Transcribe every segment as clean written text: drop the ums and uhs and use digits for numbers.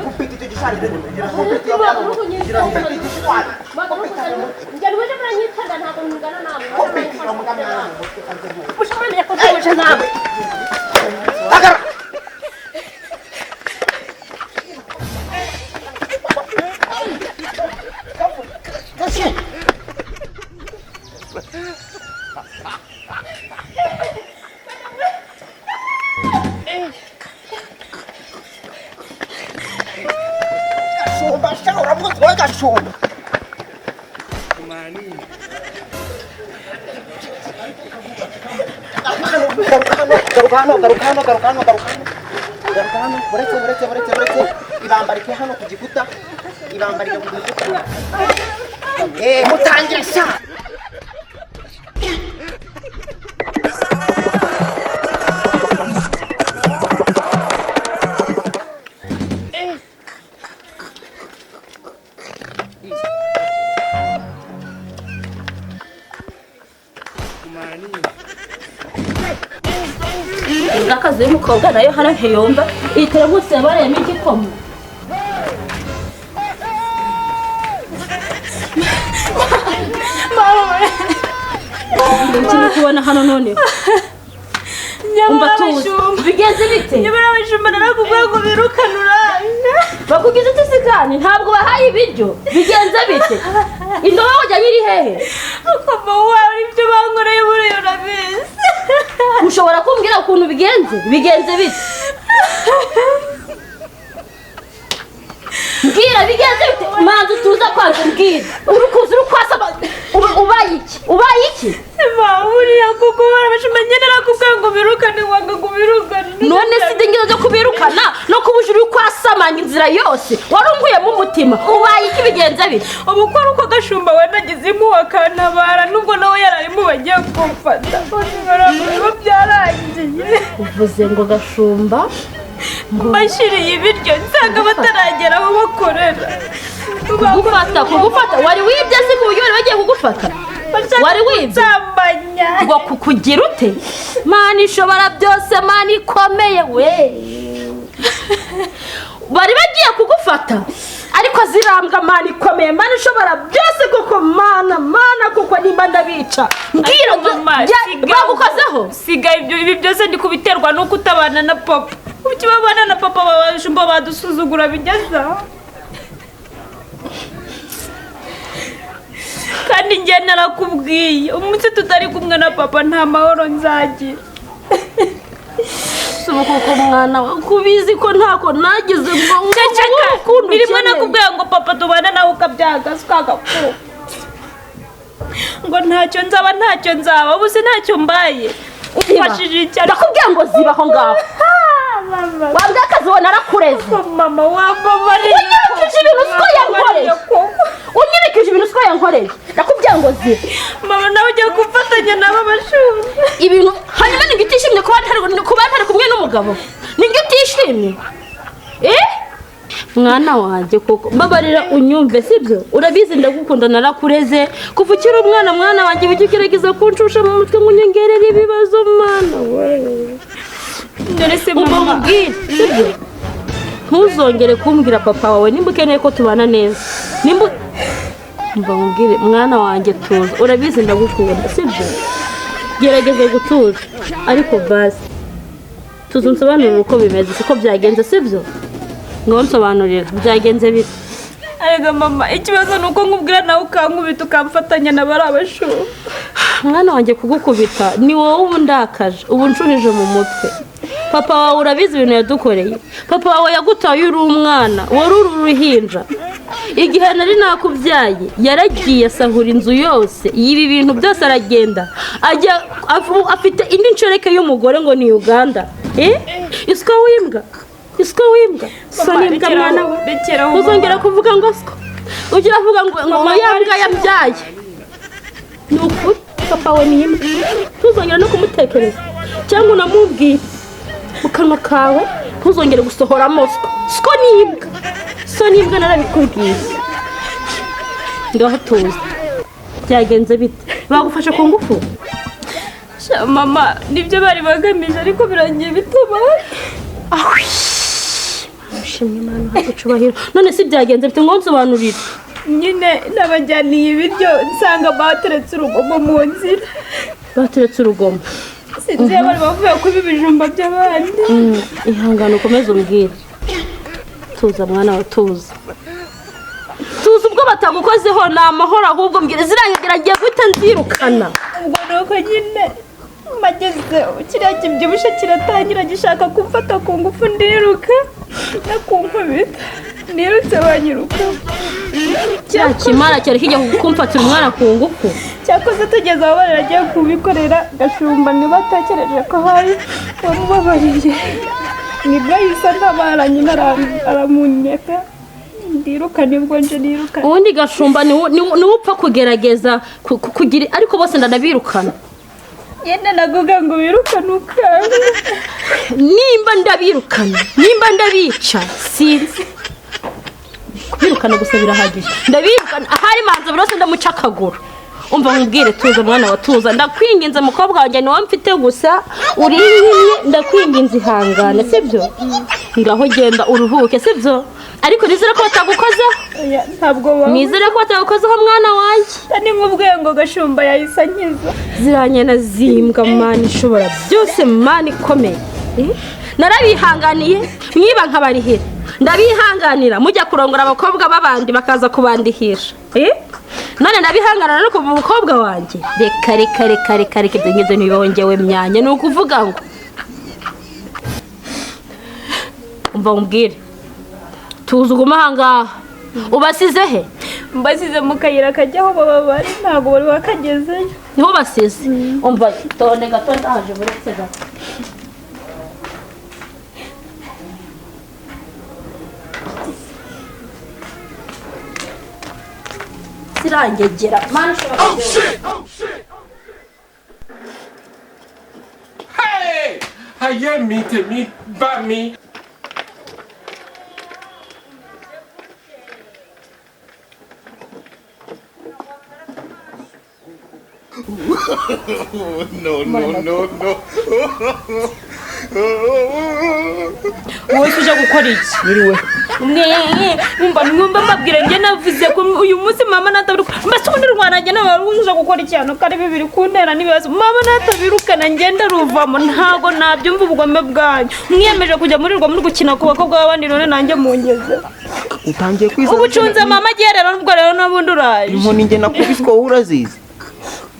Kupita icyo gishari, kupita igishwari. Njye uje muranyitanga, ntabwo ngana namwe. Kupita umugambi. Mushobora ko ntuje namwe. Hagarara. Gashumba sha, uramuzi wowe Gashumba? Garuka hano, garuka hano, garuka hano, garuka hano, garuka hano, garuka hano. Buretse, buretse, buretse, buretse. Ibambarike hano ku gikuta, ibambarike ku gikuta. Mutangire sha. Akazi y'umukobwa nayo hano ntiyumva, iyi teremusi yabareyemo igikoma. Ibyo uri kubona hano noneho, umva, tuzi bigenze bite? Nyamara abashumba, narakubwiye ngo birukane uranga. Bakugize uti sikani ntabwo bahaye ibiryo, bigenze bite? Indobo wajyanye iri hehe? Ukava wawe, ibyo bankoreye buriya urabizi. Ushobora kumbwira ukuntu bigenze? Bigenze bite? Mbwira, bigenze bite? Manzi tuza kwanza, mbwira. Uri kuza uri kwasa, ubaye iki? Ubaye iki? Mama, buriya kuko abashumba, njye narakubwiye ngo birukane, wanga ngo birukane. None si ingero zo kubirukana no kuba uri kwasamanya inzira yose, warunguyemo umutima. Ubaye iki? Bigenze bite? Ubu ko ari uko Gashumba we nagize impuhwe akantabara, nubwo nawe yari arimo bagiye kumfata, biba byarangiye. Uvuze ngo Gashumba ngo Mbashyiriye ibiryo nsanga bataragera aho bakorera. Kugufata, kugufata? Wari wibye se ku buryo bari bagiye kugufata? Wari wibye? Kunsambanya. Ngo kukugira ute? Mana ishobora byose, Mana ikomeye we! Bari bagiye kugufata, ariko zirambwa. Mana ikomeye, Mana ishobora byose koko, Mana, Mana, kuko nimba ndabica, mbwira. Ariko mama, Bagukozeho? Siga ibyo, ibi byose ndi kubiterwa nuko utabana na papa. Kuki babana na papa, babashumba badusuzugura bigeze aho? Kandi njye narakubwiye, umunsi tutari kumwe na papa nta mahoro nzagira. Si ubu koko mwana we, kubizi ko ntako nagize ngo Ceceka. urukundo Rimwe ukeneye. nakubwiye ngo papa tubane, nawe ukabyaga ukagapfuka ngo ntacyo nzaba, ntacyo nzaba. Ubu se ntacyo mbaye? Ufashije iki ariko? Ndakubwiye ngo ziba aho ngaho. Mama. Wabwa akazi ubona narakureze. Mama, wambabariye. Unyibukije ibintu siko yankoreye, unyibukije ibintu siko yankoreye. Ndakubwiye ngo ziba. Mama, nawe ugiye gufatanya nabo abashumba. Ibintu hanyuma ni utishimye kuba ntari kumwe n'umugabo? Ni utishimye? Eh, mwana wanjye koko, mbabarira unyumve, sibyo? Urabizi ndagukunda, narakureze kuva ukiri umwana. Mwana wanjye, ujye ugerageza kunshusha mu mutwe ngo unyongerere ibibazo, mwana we. Dore se Umva mama. mubwire, sibyo? Ntuzongere kumbwira papa wawe nimba ukeneye ko tubana neza. Nimba, umva mubwire, mwana wanjye, tuza. Urabizi ndagukunda, sibyo? Gerageza gutuza, ariko basi tuza unsobanurire uko bimeze, siko byagenze, sibyo? Ngo nsobanurira byagenze bite? Arega mama, ikibazo ni uko nkubwira nawe ukankubita, ukamfatanya na bari abashumba. Mwana wanjye, kugukubita ni wowe ubu ndakaje, ubu nshubije mu mutwe. Papa wawe urabizi ibintu yadukoreye. Papa wawe yagutaye uri umwana, wari uri uruhinja. Igihe nari nakubyaye yaragiye asahura inzu yose, yiba ibintu byose, aragenda ajya afite indi nshoreke y'umugore ngo ni Uganda. Eh, iswa w'imbwa, iswa w'imbwa, so Mama, n'imbwa. rekeraho, Mwana we, rekeraho, uzongera mama. kuvuga ngo siko ujya uravuga ngo Mama, ya mbwa yabyaye. Ni ukuri papa we ni imbwa, ntuzongere no kumutekereza cyangwa unamubwire mu kanwa kawe. Ntuzongere gusohoramo siko. Siko ni imbwa, so ni imbwa, narabikubwiye. Ndahatuza, byagenze bite? Bagufashe ku ngufu? Mama, nibyo bari bagamije ariko birangiye bitabaye. Ahwi! Ushimwe Imana, uhabwe icubahiro. None si byagenze bite? Ngo nsobanurire. Nyine nabajyaniye ibiryo, nsanga bateretse urugomo mu nzira. Bateretse urugomo? Sinzi iyo bari bavuye kuba ibijumba by'abandi. Ihangane, ukomeze umbwire. Tuza mwana wa, tuza, tuza. Ubwo batagukozeho ni amahoro. Ahubwo mbwira, zirangira ngiye guhita nzirukana. Ubwo ni uko nyine mageze, kiriya kibyibushye kiratangira gishaka kumfata ku ngufu, ndiruka no kunkubita, nirutse banyiruka. Cya kimara cyari kijya kumfatira umwana ku ngufu? Cyakoze tugeze aho bari agiye kubikorera Gashumba, niba atekereje ko hari wamubabariye, nibwo yahise antabara nyine, aramunyeka, ndiruka, nibwo nje niruka. Ubundi Gashumba niwe upfa kugerageza kugira, ariko bose ndanabirukana. Nyine navuga ngo wirukane ukanga. Nimba ndabirukana, nimba ndabica, sinzi. Kubirukana gusa birahagije, ndabirukana. Ahari manza buri wese ndamuca akaguru. Umva nkubwire, tuza mwana wa, tuza, ndakwinginze mukobwa wanjye, niwowe mfite gusa, uri ndakwinginze, ihangane, sibyo? Ngaho genda uruhuke, sibyo? Ariko nizere ko batagukozeho. Oya, ntabwo baba. Nizere ko batagukozeho mwana wanjye. Ni nk'ubwiye ngo Gashumba yahise ankiza. Ziriya zimbwa, Mana ishobora byose, Mana ikomeye. Narabihanganiye mwiba nkabarihira, ndabihanganira mujya kurongora abakobwa b'abandi bakaza kubandihisha. None ndabihanganira no kuva umukobwa wanjye. Reka, reka, reka, reka, reka, ibyo ngibyo ntibongewe myanya. Ni ukuvuga ngo umva umbwire, tuzi ugume ahangaha. Ubasize he? Mbasize mu kayira kajya aho baba bari, ntabwo bari bakagezeyo. Niho basize? Umva, tonde gato, ndaje, buretse gato. Zirangegera, Mana ishobora byose. Hey! Ayé mi, tèmi bá mi. No, no, no, no. Wowe se uje gukora iki? Nyiriwe. Mwumva, mwumva, mbabwira, njye navuze ko uyu munsi mama natabiruka. Mbese ubundi rwana njye nawe uje gukora iki hano, ko ari bibiri kuntera n'ibibazo? Mama natabirukana njye ndaruvamo, ntabwo nabyumva ubugome bwanyu. Mwiyemeje kujya muri rwo muri gukina ku bakobwa b'abandi, none nanjye mungeze. Utangiye kwiza. Ubu ucunze mama agiye rero, ubwo rero n'ubundi uraje. Inkoni njye nakubiswe wowe urazizi?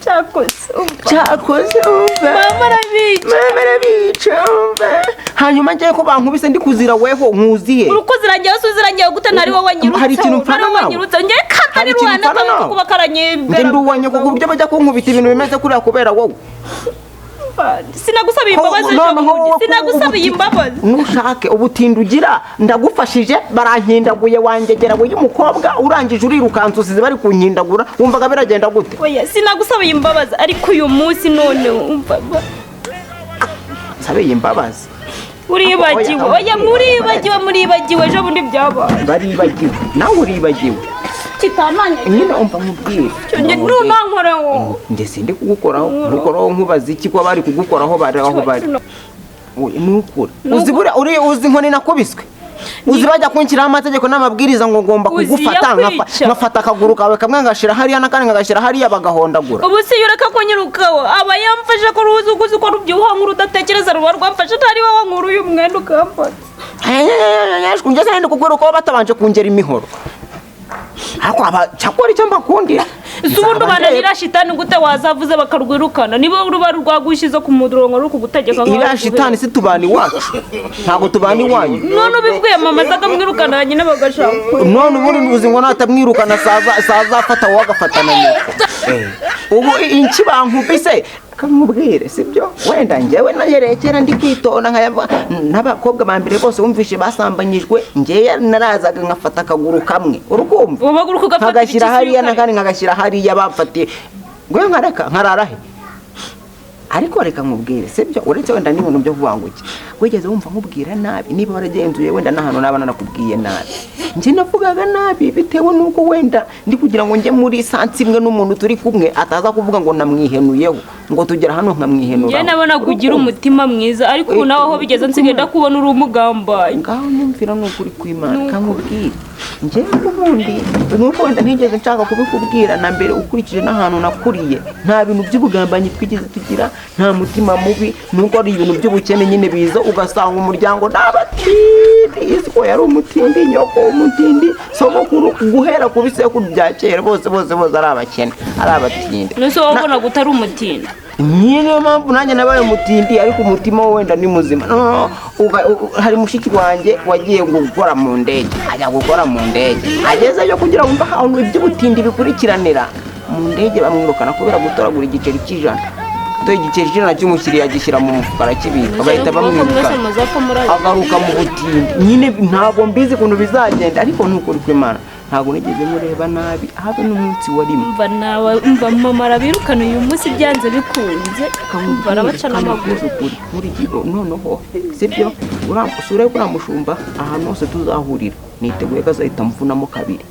Cyakoze umva. Cyakoze umva. Mama arabica. Mama arabica, umva. Hanyuma njyewe ko bankubise ndi kuzira, weho nkuziye? Uruko zirangiye hose, uzirangiye gute? Ntari wowe wanyirutseho? Hari ikintu mpfana Ntari wowe nawe? wanyirutseho? Njye Hari katari ikintu rwana mpfana nawe? kuba karanyibwira. Njye ndi uwanyoko ku buryo bajya kunkubita ibintu bimeze kuriya kubera wowe? Sinagusabiye imbabazi ejo Noneho bundi. wowe Sinagusabiye imbabazi. Nushake ubutindi ugira, ndagufashije, barankindaguye, wangegera we y'umukobwa, urangije urirukansa usize bari kunkindagura. Wumvaga biragenda gute? Oya, sinagusabiye imbabazi, ariko uyu munsi none umva. Nsabeye imbabazi? Uribagiwe? Oya, muribagiwe, muribagiwe ejo bundi byabaye. Baribagiwe, nawe uribagiwe. Kitananya. Nyine umva nkubwire. Nunankoreho. Njye sindi kugukoraho. Nkukoraho nkubaza iki, ko bari kugukoraho bari aho bari? Oya, nukuri uzi buriya uri uzi inkoni nakubiswe? Uzi bajya kunshyiraho amategeko n'amabwiriza ngo ngomba Uzi kugufata yakwica. Nkafata akaguru kawe kamwe ngashyira hariya n'akandi nkagashyira hariya, bagahondagura. Ubu se iyo ureka kunyirukaho, aba yamfashe ko ruzi uguzi ko rubyibuha nk'urudatekereza, ruba rwamfashe, atari wowe nkuruye umwenda ukamfata. Ngeze ndi kugura batabanje kungera imihoro, ariko aba cyakora icyo mbakundira Si ubundi ubananira shitani gute? Wazavuze bakarwirukana niba ruba rwagushyize ku murongo ruri kugutegeka nkaho. Iriya shitani si tubana iwacu, ntabwo tubana iwanyu. None ubibwiye mama azakamwirukana nyine bagashaka. None ubundi uzi ngo natamwirukana sazafata wowe agafatana nyoko? Ubu inki bankubise kamubwire, sibyo? Wenda njyewe nahereye kera ndi kwitonda nkayava n'abakobwa ba mbere bose wumvishe basambanyijwe, njyewe narazaga nkafata akaguru kamwe, urukumva? Ubaguruka ugafata. Nkagashyira Ikisi hariya ukare. N'akandi nkagashyira hariya, bamfatiye ngo nkareka nkarara he? Ariko reka nkubwire, sibyo? Uretse wenda n'ibintu byo kuvuga ngo iki, wigeze wumva nkubwira nabi? Niba waragenzuye wenda n'ahantu naba nanakubwiye nabi, njye navugaga nabi bitewe n'uko wenda ndi kugira ngo njye muri sansi imwe n'umuntu turi kumwe, ataza kuvuga ngo namwihenuyeho. Ngo tugera hano nkamwihenura. Njye nabonaga ugira umutima mwiza, ariko ubu nawe aho bigeze nsigaye ndakubona uri umugambanyi. Ngaho nyumvira, ni ukuri kw'Imana, kamubwira njyewe ubundi nuko wenda ntigeze nshaka kubikubwira na mbere. Ukurikije n'ahantu nakuriye, nta bintu by'ubugambanyi twigeze tugira, nta mutima mubi. Nuko ari ibintu by'ubukene nyine biza, ugasanga umuryango n'abatindi. Isi ko yari umutindi, nyoko umutindi, sogokuru, guhera ku bisekuru bya kera, bose bose bose ari abakene, ari abatindi. Nese wowe wabonaga utari umutindi? Niyo mpamvu nanjye nabaye umutindi, ariko umutima we wenda ni muzima. No, hari mushiki wanjye wagiye gukora mu ndege, ajya gukora mu ndege, agezeyo kugira ngo mve ahantu iby'ubutindi bikurikiranira mu ndege, bamwirukana kubera gutoragura igiceri cy'100. Gutora igiceri cy'100 cy'umukiriya, agishyira mu mufuka arakibika, bahita Nuko mwese bamwirukana. muzapfa muri ayo. Agaruka mu butindi nyine. Ntabwo mbizi ukuntu bizagenda, ariko nukuri kw'Imana ntabwo nigeze mureba nabi habe n'umunsi warimo. Umva nawe, umva, mama arabirukana uyu munsi byanze bikunze. Umva, arabaca n'amaguru. Ukuri noneho sibyo, usura ko uriya mushumba ahantu hose tuzahurira niteguye ko azahita mvunamo kabiri.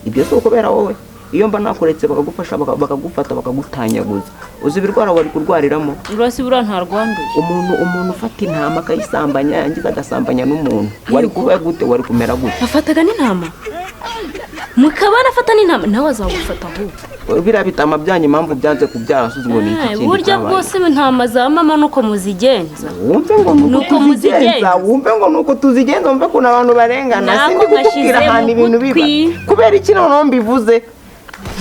Ibyo si ukubera wowe. Iyo mba nakuretse bakagufasha, bakagufata bakagutanyaguza, uzi ibirwara wari kurwariramo? Urasi buriya ntarwanduye. Umuntu ufata intama akayisambanya, yangiza agasambanya n'umuntu, wari kuba gute? Wari kumera gute? Afataga n'intama, mukaba afata n'intama, nawe azagufata ahubwo. Biriya bitama byanyu impamvu byanze kubyara suzi ngo ni iki kindi Burya cyabaye? bwose intama za mama nuko muzigenza. Wumve ngo nuko Nuko tuzigenza. muzigenza. Wumve ngo nuko tuzigenza, wumve ukuntu abantu barengana. Nako Sindi kukubwira gashize ahantu mu ibintu biba. gutwi. Kubera iki noneho mbivuze?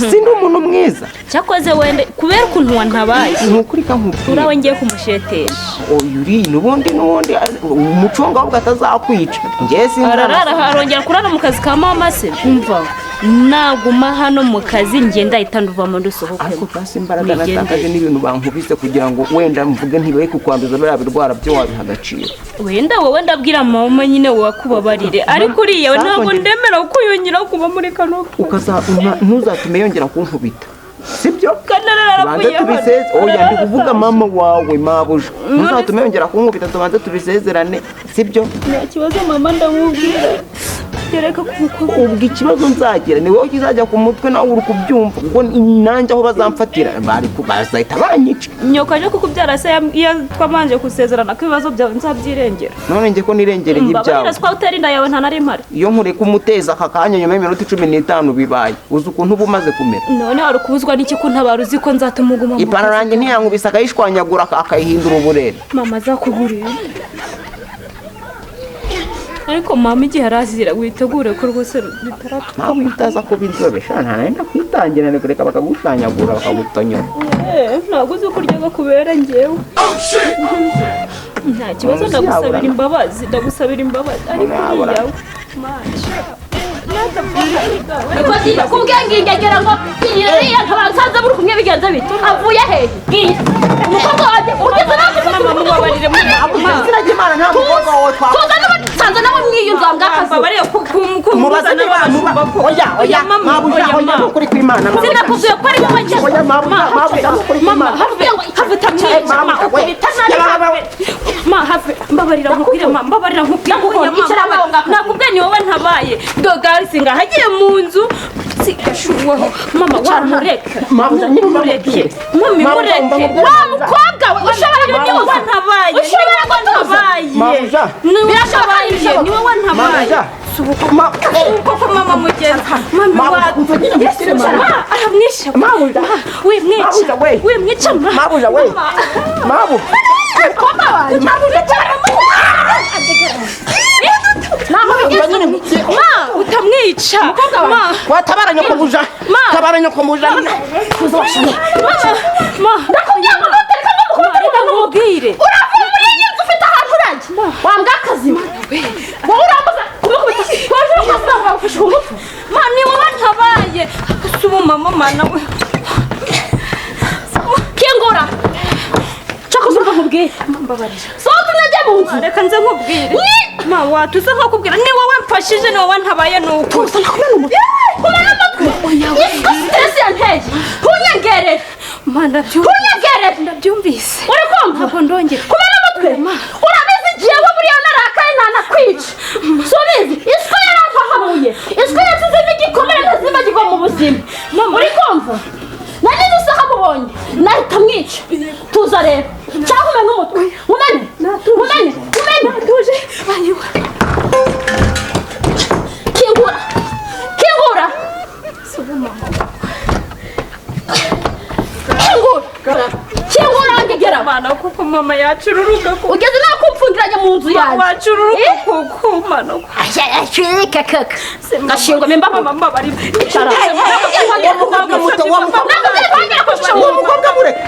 Sindi umuntu mwiza? Cyakoze wenda kubera ukuntu wantabaye. Ni ukuri kankubwira. Urawe ngiye kumushetesha. Oya, uri n'ubundi umucunga ahubwo atazakwica, njye sinzana. Ararara, arongera kurara mu kazi ka mama se? Umva, naguma hano mu kazi ngenda ahita nduvamo ndusohokemo. Ariko basi imbaraga Nigendere. natakaje n'ibintu bankubise kugira ngo wenda mvuge ntibaye kukwanduza biriya birwara byo, wabiha agaciro? Wenda wowe ndabwira mama nyine wakubabarire, ariko uriya we ntabwo ndemera ko yongera kuba muri kano. Ukaza ntuzatume yongera kunkubita, sibyo? Kanarara. Tubanze tubiseze. Oya, ndi kuvuga mama wawe, mabuja, ntuzatume yongera kunkubita. Tubanze tubisezerane, sibyo? Nta kibazo, mama ndamubwira gereka kuko Ubwo ikibazo nzagira ni wowe kizajya ku mutwe, nawe uri kubyumva, kuko nanjye aho bazamfatira bari bazahita banyica. Nyoko aje kukubyara se iyo twabanje gusezerana ko ibibazo byawe nzabyirengera? None njye ko nirengereye Mbabarira. ibyawe. Siko utera inda yawe nta nari mpari. Iyo nkureka umuteza aka kanya, nyuma y'iminota 15 bibaye, uzi ukuntu uba umaze kumera? None wari kubuzwa n'iki ko ntabara, uzi ko nzatuma uguma mu Ipantaro yanjye ntiyankubise akayishwanyagura akayihindura uburere? Mama azakugurira, ariko mama igihe arazira witegure ko rwose bitaratu. Nawe utaza kuba inzobe sha, nta kwitangira, ni kureka bakagushanyagura bakagutonyora. Ntabwo uzi ko urya kubera njyewe. Nta kibazo. Munsi Ndagusabira yaburana. imbabazi, ndagusabira imbabazi, ariko Yaburana. uriya we Kubwe ngingegera ngo iriya ntabansanze muri kumwe, bigenze bite? Avuye hehe? Ngiye umukobwa wanjye ugeze nawe. Mama, mubabarire, mama. Izina ry'Imana, nta mukobwa wawe twa Tuza n'ubundi nsanze nawe mwiyunze wa mbwakazi. Mbabarire Mubaze niba oya, oya, Oya, mama, mabuja. oya, Oya, mama. nukuri kw'Imana, mabuja. Sinakubwiye ko ari wowe njye? Oya, mabuja, mabuja, nukuri Mama, kw'Imana. have, have, utamwica ma. Mabuja, we. Ukubita nabi. Yababa, we. Ma, have, mbabarira nkubwire, ma, mbabarira nkubwire. Oya, ma, Icara aho ngaho. Nakubwiye ni wowe ntabaye dogari singa hagiye mu nzu sigashuwaho. Mama, wamureka. Mabuja, nyine Mureke. umubwire. Mami, Mabuja, mureke. umva nkubwire. Wa mukobwa we, ushobora Ni wowe gutuza? ntabaye. Ushobora gutuza? Mabuja. Ni wowe Birashoboka, ntabaye. bishoboka. Ni wowe ntabaye. Mabuja. Koko mama mugenzi mami. Mabuja, Wa umva nyine nkubwire, mabuja. Ma, aramwisha. Mabuja. We mwica. Mabuja, we. We mwica, ma. Mabuja, we. Mama. Mabu. Mukobwa wanjye, ntabwo bigeze. Ma, utamwica, ma. Watabara nyokobuja. Ma. Tabara nyokobuja. Ma, ma. Ndakubwiye ngo ntutereke ngo Ma, mukubite. reka nkubwire. Uravuye muri iyi nzu ufite ahantu urajya, wa mbwakazi we. Wowe urambuza kumukubita, waje ukasanga bagufashe ku ngufu. Ma, ni wowe ntabaye. Si ubu mama, mana we. Kingura, cyakoze urumva nkubwiye. Mbabarira. Sohoka unajye mu nzu. Reka nze nkubwire, ma. Watuza nkakubwira, ni wowe mfashije, ni wowe ntabaye, ni ukuri. Tuza, nakumena umutwe, kumena umutwe. Isiko stress yanteye, ntunyengerere. Ma, ndabyumvise. Ntunyengerere. Ndabyumvise. Uri kumva? Ntabwo ndongera. Kumena umutwe. Urabizi jewe buriya narakaye ntanakwica, subizi. Isiko yarampahamuye, isiko yasizemo igikomere ntazibagirwa mu buzima. Uri kumva? Nari nzi isaha mubonye nahita mwica. Mama yacururuka ko. Ugeze nawe kumfungiranye mu nzu yanjye. Wacururuka kuko mano. Ashirika kaka gashingwamo imbaho. Mama, mbabarira. Icara. Wa mukobwa muto, wa mukobwa, uwo mukobwa mureke.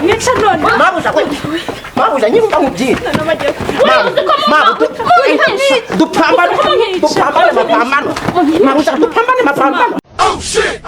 Mwica none. Mabuja we, mabuja, nyine nkubwire. Mabu, dupambane, dupambane mapambano. Mabuja, dupambane mapambano. Oh shit!